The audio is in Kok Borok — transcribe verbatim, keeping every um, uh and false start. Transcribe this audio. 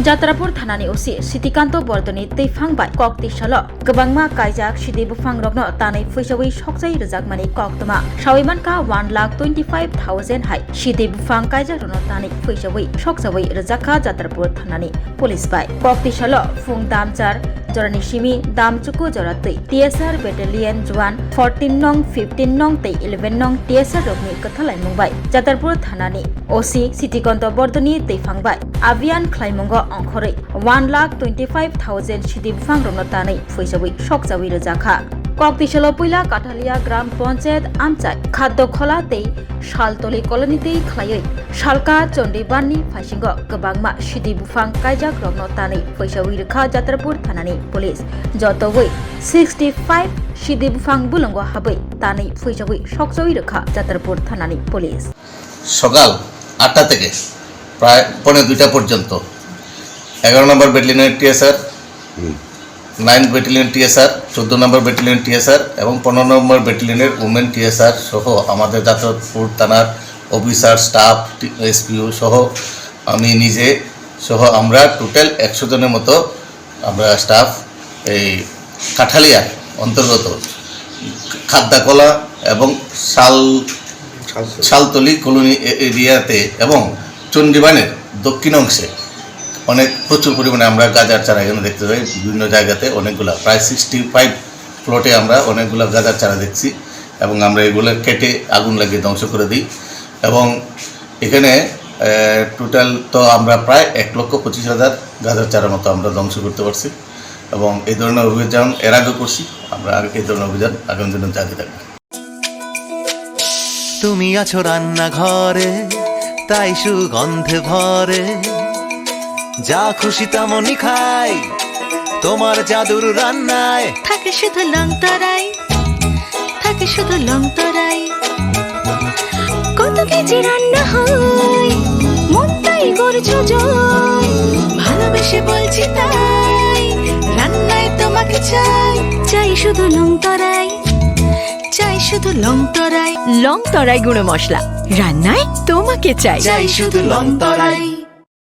Jatrapur thanani O C Sitikanto Bordoni twiphang bai kok tisalo kwbangma kaijak sidi buphangrokno tanwi phuisawi sokjai rwjakmani koktwma sawi mankha one lakh twenty five thousand hai sidi buphang kaijakrokno tanwi phuisawi sokjawi rwjakha Jatrapur thanani police bai. Kok tisalo phung damchar jorani simi damchuku jora twi T S R battalion juan fourteen nong, fifteen nong tei eleven nong T S R rokni kwthalaimung bai Jatrapur thanani O C Sitikanto Bordoni twiphang bai abhiyan khlaimungo ongkhorwi one lakh twenty five thousand sidi buphangrokno tanwi phuisawi sokjawi rwjakha. Kok tisalo puila Kathalia Gram Panchayat amchai Khaddo Khola tei Saltoli colony tei khlaiwi Salka Chondibanni phaisingo kwbangma sidi buphang kaijakrokno tanwi phuisawi rwkha Jatrapur thanani police. Jotoi sixty five sidi buphang bulongo habwi tanwi phuisawi sokjawi rwkha Jatrapur thanani police. সকাল আটটা থেকে প্রায় পৌনে দুইটা পর্যন্ত এগারো নম্বর ব্যাটালিয়নের TSR, nine battalion TSR, চোদ্দ নম্বর ব্যাটালিয়ন টিএসআর এবং পনেরো নম্বর ব্যাটালিয়নের উমেন টিএসআর সহ আমাদের যাদবপুর থানার অফিসার, স্টাফ, এসপিও সহ আমি নিজে সহ আমরা টোটাল একশো জনের মতো আমরা স্টাফ এই কাঠালিয়ার অন্তর্গত খাদ্দাকলা এবং শাল শালতলি কলোনি এ-, এরিয়াতে এবং চণ্ডীবানের দক্ষিণ অংশে অনেক প্রচুর পরিমাণে আমরা গাজার চারা এখানে দেখতে পাই। বিভিন্ন জায়গাতে অনেকগুলা, প্রায় সিক্সটি ফাইভ প্লটে আমরা অনেকগুলা গাজার চারা দেখছি এবং আমরা এগুলো কেটে আগুন লাগিয়ে ধ্বংস করে দিই। এবং এখানে টোটাল তো আমরা প্রায় এক লক্ষ পঁচিশ হাজার গাজার চারা মতো আমরা ধ্বংস করতে পারছি। এবং এই ধরনের অভিযান এর আগে করছি, আমরা আগে এই ধরনের অভিযান আগামী দিনে চালিয়ে থাকবো। তুমি আছো রান্নাঘরে, তাই সুগন্ধে ভরে। যা খুশি তেমনই খাই, তোমার জাদুর রান্নায়। থাকে শুধু লং তরাই, থাকে শুধু লং তরাই। কত কেজি রান্না হয়, মনটাই করছো জয়। ভালোবেসে বলছি তাই, রান্নায় তোমাকে চাই। চাই শুধু লং তরাই, চাই শুধু লং তরাই। লং তরাই গুঁড়ো মশলা, রান্নায় তোমাকে চাই। চাই শুধু লং তরাই।